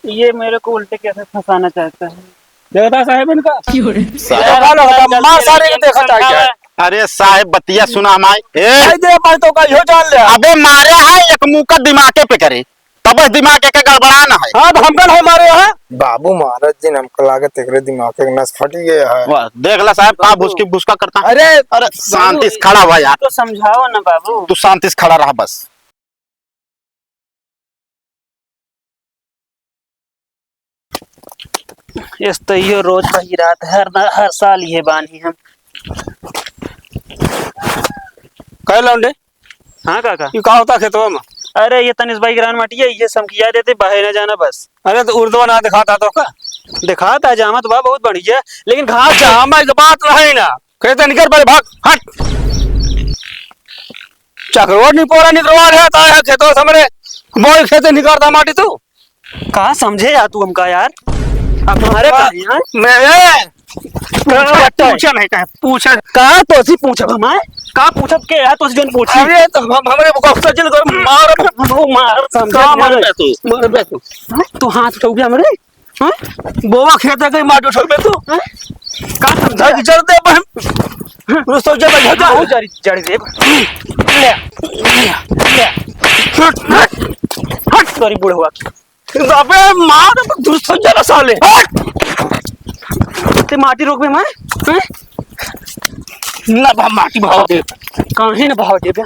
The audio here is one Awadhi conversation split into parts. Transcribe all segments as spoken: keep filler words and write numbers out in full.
ये मेरे को उल्टे कैसे फंसाना चाहता है। देखता साहेब इनका। साहेब, देखा लो, हम मार सारे के देखा था क्या? अरे साहेब, बतिया सुना हमार। ए! भाई दे, भाई तो कहियो जान ले। अबे मारे है एक मुक्का दिमागे पे करे, तब बस दिमाग के गड़बड़ा ना है। हाँ, तो हमका नहीं मारे हैं। बाबू महाराज जी ने हमको लागत एकरे दिमाग के नस फट गया है। वाह, देख ला साहेब, का बाबू। भुसकी भुसका करता। अरे, अरे शांति से खड़ा हुआ यार। तो समझाओ ना बाबू। तू शांति से खड़ा रहा बस। यस तो इहो रोज वही रात, हर न-, हर साल ये बानी हम। कहे लौंडे? हाँ काका। ये का होता खेतवा में? अरे ये तनिस भाई ग्रान माटी है, ये समकिया देते, बाहर ना जाना बस। अरे तो उर्दवा ना दिखाता तो का? दिखाता, जामा तो बा बहुत बढ़िया, लेकिन घास जामा के बात रहे ना। खेते निकर पहले, भाग, हट। चकरोट नहीं पोरा निकरवा रहा था, खेतवा से हमरे बोल खेते निकरता माटी तू। का समझे यार तू हमका यार? अब हमारे का यार? मैं, ए, का पूछा नहीं, का पूछा? का तोसी पूछब हमारे? का पूछब के यार, तोसी जोन पूछी? अरे तो हम, हमरे को सज्जन को मार, वो मार, समझे का मार मार। बे तू? मार बे तू। हाँ? तू हाथ उठाओगे हमरे? हाँ? बोवा खेत है, कहीं मार उठाओगे तू? हाँ? का समझा कि जड़ दे बहन? हाँ। वो सोचा भाई, हटा। बहुत जड़ी, जड़ी दे। ले, ले, ले। हट, हट, हट, तोरी बुढ़वा। अबे मार, दुष्ट हो जा साले। हट! ते माटी रोक बे मैं, हैं? ना बा, माटी बहाव दे। काहे ना बहाव दे बे?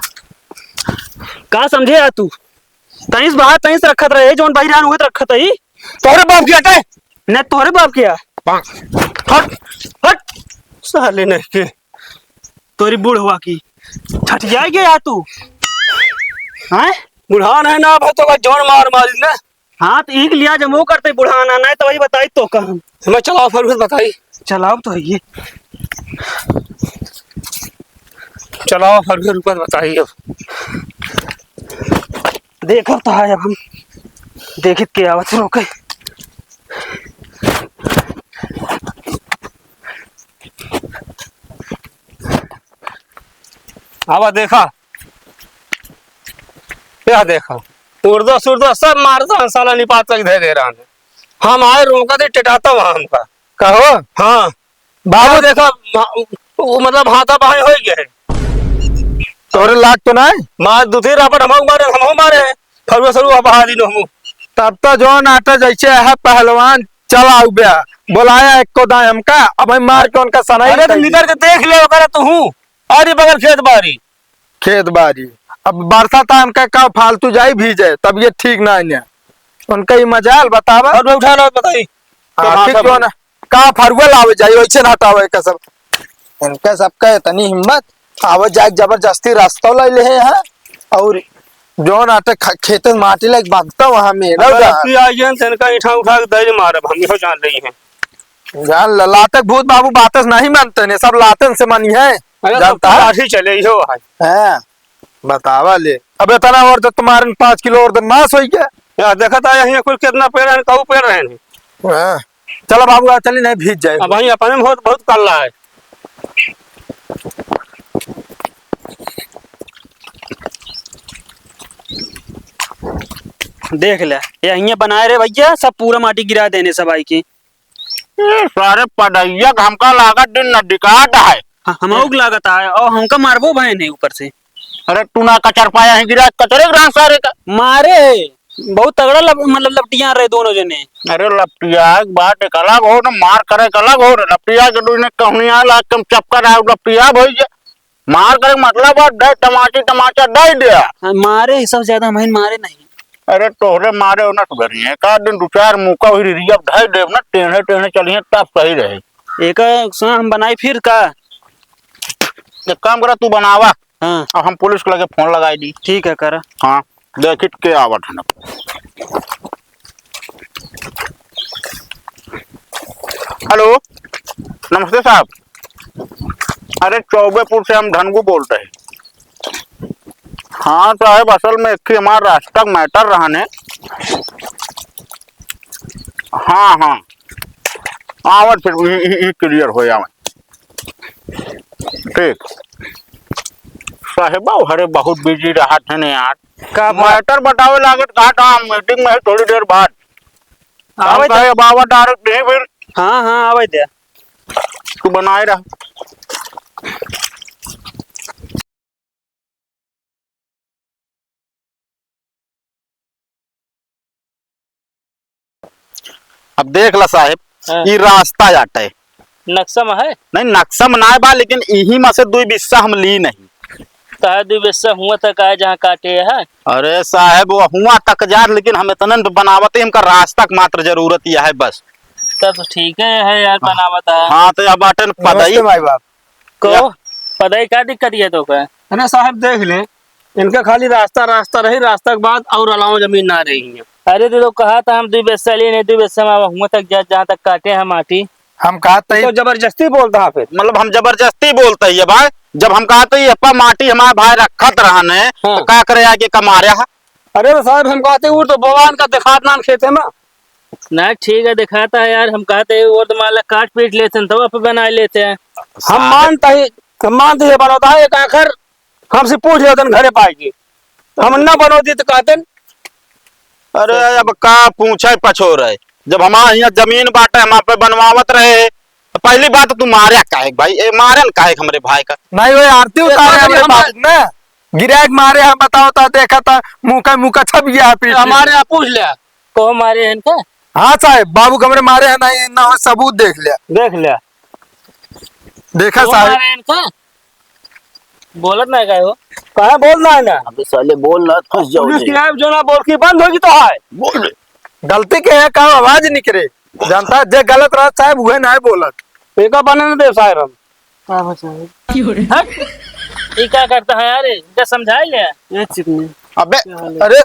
का समझे यार तू? तईस बहा, तईस रखत रहे, जौन बाहर आन हुए त रखत ही। तोहरे बाप किया ते? ने तोहरे बाप किया। हट, हट। साले नहीं के। तोरी बुढ़वा की। ठठियाई गया यार तू। हैं? बुढ़ान है ना, भाई तो का जौन मार मारी ना। हाँ, तो एक लिया जब वो करते बुढ़ाना, नहीं तो वही बताई तो का हम। मैं चलाओ फरुखत बताई। चलाओ तो ये। चलाओ फरुखत बताई अब। देखब तो है अब हम। देखित के आवत रोके। आवा देखा, यह देखा, उर्दो सुर्दो सब मारता है साला, निपात तक धे दे रहा है। हम आए रोका दे टेटाता वहाँ हमका। कहो? हाँ। बाबू देखा, मा-, वो मतलब हाथा बाहें हो गया है। तोरे लाग तो ना है? मार दू तीन रापट हम मारे, हम मारे हैं। फरुआ सरुआ बहा दी न हमू। तब तो जौन आटा जैसे है पहलवान, चल आउ बे। बोलाया एक को दाएं हमका, अब हम मार के उनका सनाई अरे तो कह दी। निकर के देख ले ओकरा तू। अरे बगल खेत बारी। खेत बारी। अब बरसात हमका का फालतू जाई भीजे, तब ये ठीक ना है। उनका ही मजाल बतावा। और मैं उठा लो बताई। हाँ, तो ठीक भाषा जो बोल। ना। का फरुआ लावे जाई, वैसे ना हटावे का सब। इनका सबका इतनी हिम्मत, आवे जाए जबरदस्ती रास्ता लाई ले हैं, और जौन आटे ख-, खेत में माटी लाइक बांधता वहाँ में, ना अगर जा। अब की आ गया, तो इनका ईंटा उठा के दे मारब, हम इहो जान रही हैं। जान ल-, लातक भूत बाबू बातस नहीं मानते ने, सब लातन से मानी है, अरे जानता सब है? लाठी चले, इहो है। हाँ, बतावा ले। अब इतना और तो तुम्हारे पाँच किलो और तो नाश हो गया। यार, देखा था यहीं कुल कितना पेड़ है, कहू पेड़ रहे नहीं। हाँ। चलो बाबू, आ चली, नहीं भीज जाए। अब भाई अपने में बहुत, बहुत कल्ला है। देख ले, यहीं बनाए रे भैया, सब पूरा माटी गिरा देने सब आई की। ए, सारे पढ़ैया के हमका लागत दिन नडिकाट है। हाँ, हमहू के लागत है, और हमका मारबो भय नहीं ऊपर से। अरे, तू ना कचर पाया है, गिरा कचरे ग्राम सारे का। मारे, बहुत तगड़ा लप-, मतलब लपटिया रहे दोनों जने। अरे, लपटिया के बात एक अलग हो ना, मार करे एक अलग हो ना। लपटिया के दूने कहनी आला, कम चक्कर आए, लपटिया भई जे। मार करे मतलब है, दे टमाची, टमाचा दे दे। हाँ, मारे ही सब ज्यादा, हम मारे नहीं। अरे, तोहरे मारे हो ना सुधरी है। का दिन दो चार मुका हुई रिरिया ढाई देव ना, टेढ़े, टेढ़े चलिए, तब सही रहे। एक सुना, हम बनाई फिर का? एक काम करा, तू बनावा। हाँ। अब हम पुलिस के लगे फोन लगाई दी। ठीक है, करा। हाँ, देखित के आवत है ना। हेलो, नमस्ते साहब। अरे, चौबेपुर से हम धनगू बोलते हैं। हाँ साहब, असल में एक ठे हमार रास्ता का मैटर रहने। हाँ, हाँ, आवत फिर ई, ई, ई क्लियर हो जावे। ठीक। साहेबा, अरे बहुत बिजी रहत है ने यार। का बात? मैटर बतावे लागत कहा था, हम मीटिंग में है थोड़ी देर बाद। आवे हम कहे, बाबा direct नहीं फिर। हाँ, हाँ, आवे दे। तू बनाए रह। अब देख ला साहेब, हाँ। ई रास्ता जाटे। नक्शा में है? नहीं, नक्शा में ना बा, लेकिन इही में से दुई बिस्सा हम ली नहीं। तो है दुई बिस्सा हुआ तक आए जहाँ काटे है। अरे साहेब, वो हुआ तक जात, लेकिन हम इतने तो बनावत ही, हमका रास्ता के मात्र जरूरत यह है बस। तब तो ठीक है, है यार, बनावत है। हाँ, तो अब अटन पदई। नमस्ते माई बाप। को या- पदई का दिक्कत ये तो का? अरे साहेब, देख ले, इनका खाली रास्ता, रास्ता रही, रास्ता के बाद और अलावा जमीन ना रही है। अरे, तो, तो कहा था हम दुई बिस्सा लेने, दुई बिस्सा में हुआ तक जा, जहाँ तक काटे हैं माटी। हम कहा था तो जबरदस्ती बोलता है फिर। मतलब, हम जबरदस्ती बोलते ही है भाई। जब हम कहा था ये अपा माटी हमारे भाई रखत रहने, हाँ। तो का करे आके कमारे है? अरे, तो साहेब, हम कहते वो तो भगवान का दिखात नान खेते में। ना, ठीक है, दिखाता है यार, हम कहते हैं वो तो मान ला काट पीट लेते हैं, तब आप बना लेते हैं। हम मानता ही, हम मानते ही बनोता है, एक आखिर हमसे पूछ लेते हैं घरे पाए के। हम ना बनोती तो कहते हैं। अरे, अब का पूछे पछो रहे, जब हमारे यहाँ जमीन बाटे, हम आप पे बनवावत रहे, तो पहली बात तू मारे काहे भाई, ए, मारे न काहे हमरे भाई का? नहीं, वो आरती उतारे हमरे बाबू ने, गिराए के मारे हम, बताओ तो, देखा था, मुँह का, मुँह का छप गया है पीठ। हमारे यहाँ पूछ लिया। को मारे हैं इनका? हाँ साहेब, बाबू के हमरे मारे हैं, नहीं, ना हो, सबूत देख लिया। देख लिया। देखा को साहेब। मारे हैं इनका? बोलत ना है का हो? काहे बोल ना है ना? अबे साले बोल ना, फंस जाओ पुलिस जी। की आए जो ना बोल की बंद होगी तो है। बोल बे। गलती के है, का आवाज निकले। जानता है, जे गलत रहा साहेब, उहे ना बोलत। एका बने ना दे साहेब हम। का हो साहेब? हट! ई का करता है यार? इनका समझाई ले। ये चिकनी। अबे, क्या हाल है? अरे,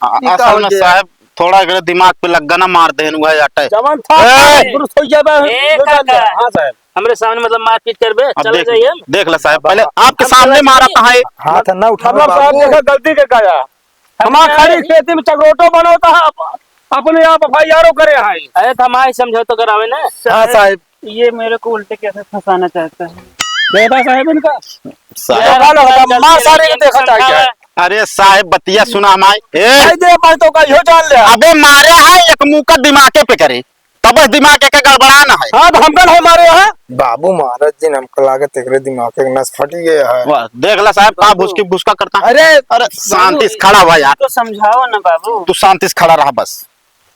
आ-, ई का असल हो में गया? साहेब, थोड़ा एकरे दिमाग पे लग्गा ना मार देहन, उहे अटे। जवान था, ए! दुरुस्त हो जाबे, ए, हो काका। जाबे। हाँ साहेब। हमरे सामने मतलब मारपीट करबे, अब चला देख, जाइए हम। देख ला साहेब, पहले आपके हम सामने चला मारा जाइए। था, है। हाथ ना उठा मतलब साहेब, बाबू। देखा गलती के कहा। हम हमार यहाँ खाली आए। खेती में चकरोटो बनोता है, अप-, अपने आप FIR करे हैं। अरे तो हम आए समझौता करावे ना। हाँ साहेब। ये मेरे को उल्टे कैसे फंसाना चाहता है? देखा साहेब इनका। साहेब। देखा ना, मार सारे के देखा था क्या? अरे साहेब, बतिया सुना हमारे। ए! भाई दे, भाई तो का इहो जान ले। अबे मारे है एक मुक्का दिमागे पे करे, तब बस दिमाग के गड़बड़ा ना है। हाँ, तो हमका नहीं मारे हैं। बाबू महाराज जी ने हमका लागत एकरे दिमाग के नस फट गया है। वाह, देख ला साहेब, का बाबू। भुसकी भुसका करता। अरे, अरे, शांति से बाबू, खड़ा हुआ यार। तो समझाओ ना बाबू। तू शांति से खड़ा रहा बस।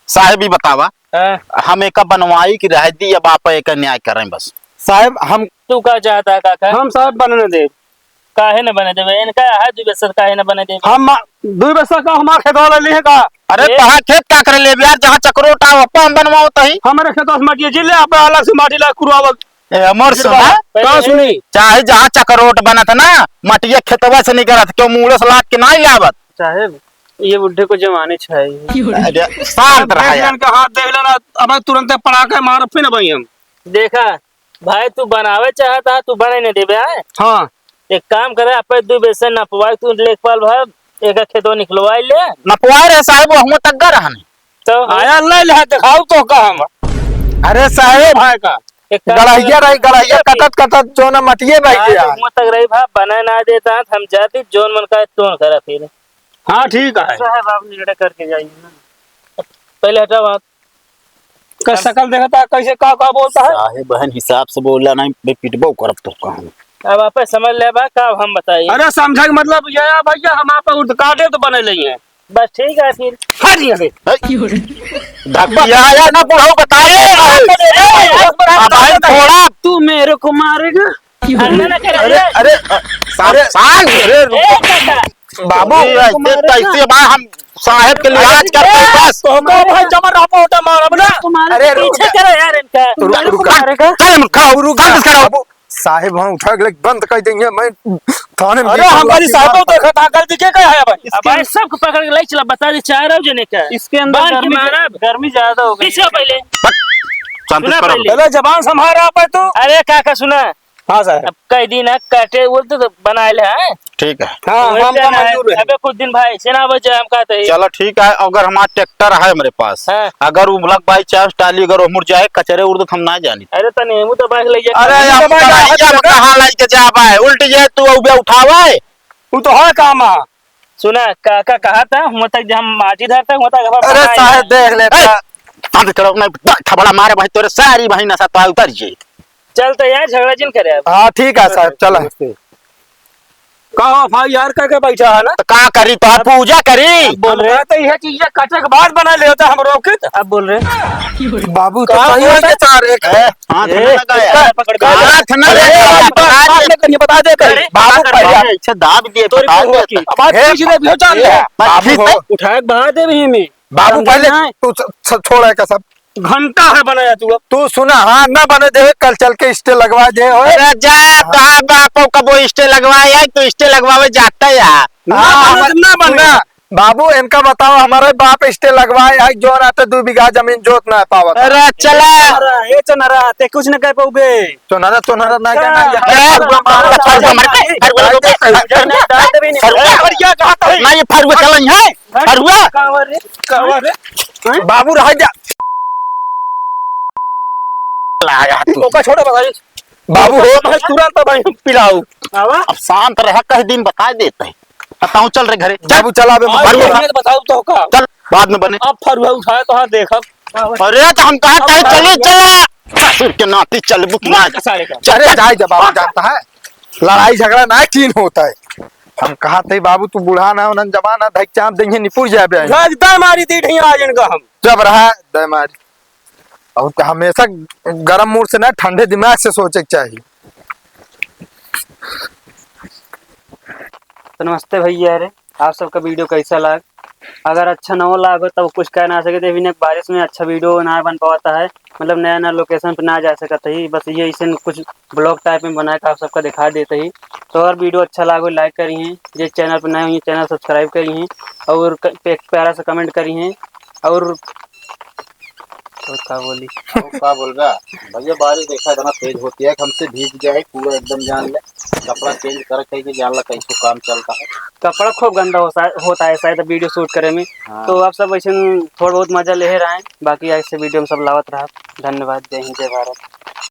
साहेब ही बतावा, हाँ। हम एका बनवाई की रह दी, अब आप एका न्याय करें बस। साहेब, हम तू का चाहता है काका? हम साहेब बनने दे। काहे न बने देबे? इनका है दुई बिस्सा, काहे न बने देबे? हम दुई बिस्सा का हमार खेत वाला लिए का? अरे ए? तहार खेत का करे लेबे यार, जहाँ चकरोट आओ, अपन बनवाओ तही। हमरे खेत से माटी जिले, आप अलग से माटी ला कुरवावक। ए, अमर सुना। पहले का सुनी? चाहे जहाँ चकरोट बनत ना, मटिया खेतवा से निकलत, क्यों मूड़े से लाद के ना लावत? साहेब, ये बुढ़े को जवानी चाहिए। अरे, शांत रहा यार। देख लेन का हाथ देख लेना, अब तुरंत पड़ाका मार फिर भाई हम। देखा, भाई, तू बनावे चाहता है, तू बने नहीं देबे, आए? हाँ। एक काम करे, आप दुई बिस्सा नपवाए, तू लेखपाल भाई, एक खेतवा निकलवाई ले। नपवाए रहे साहेब, वो हुआ तक गा रहने। तो आया ले, ले, दिखाओ तो का हम। अरे साहेब, भाई का। एक काम गड़हिया करे, रही, गड़हिया कटत, कटत, जो ना मटिए भाई यार, गया। हुआ तक रही भाई, बने ना देता, हम जाती, जोन मन का तोन करा फिर। हाँ, ठीक है। साहेब, आप निर्णय करके जाइए ना। पहले हटाओ हाथ। का शकल देखता है, कैसे का, का बोलता है? साहेब बहन हिसाब से बोला नहीं, बे पिटबो करब तो कहूँ। अब आप समझ ले बा, का हम बताई? अरे समझे के मतलब ये है भैया, हम आप उठ काटे तो बने नहीं है। बस ठीक है फिर। हट यहाँ से। धक्का यार ना बुढ़ऊ बताए। ए, ए, ए, अब भाई थोड़ा। तू मेरे को मारेगा? हल्ला ना कर, अरे, ए। अरे, अरे, शांत, अरे, रुको। ए, काका। बाबू, अरे, ऐसे कैसे बा? हम साहेब के लिहाज करते हैं बस। तो हमको भाई जबर रहा पोटा मारब ना। अरे, रुक पीछे जा। करो यार इनका। रुक, रुक, रुक। चल, हम खड़ा हो, रुक जा। खड़ा हो। बाबू, साहेब, हम उठा के बंद कर देंगे। मैं थाने में अरे, हमारी साहब तो देखा था, गलती के का है भाई? अब भाई सबको पकड़ के ले चला, बता दे, चारों जने का। इसके अंदर बांध के गर्मी, मारब। गर्मी ज्यादा हो गई। पीछे पहले। शांति सुना करो। पहले। पहले जबान संभाल रहा है तू। अरे काका सुना, हाँ साहब। अब कई दिन है, काटे वो तो बनाए ले, हैं? ठीक है। हाँ, वही हमका कहना है। मंजूर है। अबे कुछ दिन भाई, से ना बचे, हम कहते हैं। चलो ठीक है, अगर हमारा ट्रैक्टर है हमारे पास, हाँ। अगर वो लग by chance टाली अगर उमुड़ जाए, कचरे उड़ तो हम ना जानी। अरे तने, वो तो बाइक ले जाए। अरे हम तो बाइक कहाँ, ले हम जाए। कहाँ लेके जाबे? उल्ट जाए तू अबे उठावे। वो तो है काम है। सुना, काका कहा था, हुआ तक जब हम माटी धरते, हुआ तक हमारा अरे पढ़ाई साहेब, है। देख लेता। ए, तंद चढ़ो नहीं, थबड़ा मारे भाई, तोरे सारी भाई नशा तो उतर जे। चल तो यार, झगड़ा जिन करे अब। हाँ, ठीक है साहब, चला। का हो भाई यार, कह के बैठा है ना? तो का करी, तो पूजा करी। अब बोल रहे। हम कहते यह चीज कटे के बाद बना ले होता हमरो के। अब बोल रहे। बाबू तो का सही बोल है रहे? के सारे। ए, हाथ ए, न लगाया। पकड़ के। हाथ न ए, लगाया। बात, बात न करिए, बता दे कहीं। अरे, बाबू पकड़ पहले के। अच्छा, दाब दिए, तोरी बता बहू दे। की। अब बात ए, पीछे भी हो जान ले। ए, बाबू हो। उठा के बाहर दे भी में। बाबू समझा पहले ना? तू स-, स-, छोड़ है का सब। घंटा है बनाया तू अब। तू सुना, हाँ, ना बने दे, कल चल के stay लगवा दे, ओए। अरे जा, तोहार बापो कबो stay लगवाए, आई तो stay लगवावे जाता है। ना हाँ, बने तो ना बने। सुना, बाबू, इनका बताओ, हमारे बाप stay लगवाए, आई जो रहते दो बीघा जमीन जोत ना पावत। अरे चला। अरे, ए चनरा, ते कुछ न कह पाओगे। चोनहरा, चोनहरा ना जाना, ये ए, फरुआ मार, फरुआ मार, फरुआ मार, फरुआ मार। फरुआ, फरुआ, फरुआ, फरुआ, ना, ये फरुआ चलन है, फरुआ। कावर रे, कावर रे। बाबू रह जा। लाया तू। ओका छोड़ो भाई। बाबू हो। भाई तुरंत भाई पिलाओ। आवा। अब शांत रह, कह दिन बता देते हैं। बताओ, चल रे घरे। बाबू चला बे। आज फरुआ। ये तो बताओ तो का। चल, बाद में बने। अब फरुआ उठाए तो हाँ देखब। अरे तो हम कहा कहे चले चला। ससुर के नाती चलबू कि ना? का सारे का? अरे जाए जब बाबू जानता है, लड़ाई झगड़ा ना कीन होता है। हम कहा थे बाबू तू बूढ़ा ना, उन्हन जमाना धक चाप देंगे निपुर जाबे। लगता मारी दी ढैया आज इनका हम। जब रहा दे मारी। और तो हमेशा गरम मूड से ना, ठंडे दिमाग से सोचे के चाहिए। तो नमस्ते भैया रे, आप सबका video कैसा लाग? अगर अच्छा न हो लाग हो तब कुछ कह ना सके थे। अभी बारिश में अच्छा video ना बन पाता है, मतलब नया नया location पे ना जा सकत है। बस ये ऐसे कुछ vlog type में बना के आप सबका दिखा देते ही। तो अगर video अच्छा लाग हो, like करी हैं, जे channel पर नए हुई channel subscribe करी हैं और क-, एक प्यारा सा comment करी हैं। और और का बोली? और का बोल रहा? भैया, बारिश देखा इतना तेज होती है कि हमसे भीग जाए पूरा एकदम, जान ले। कपड़ा change करे, कहीं के जान ला कैसे काम चलता है। कपड़ा खूब गंदा होता है, होता है शायद video shoot करे में। हाँ। तो आप सब ऐसे थोड़ा बहुत मजा ले रहे हैं, बाकी ऐसे video में सब लावत रहा। धन्यवाद, जय हिंद, जय भारत।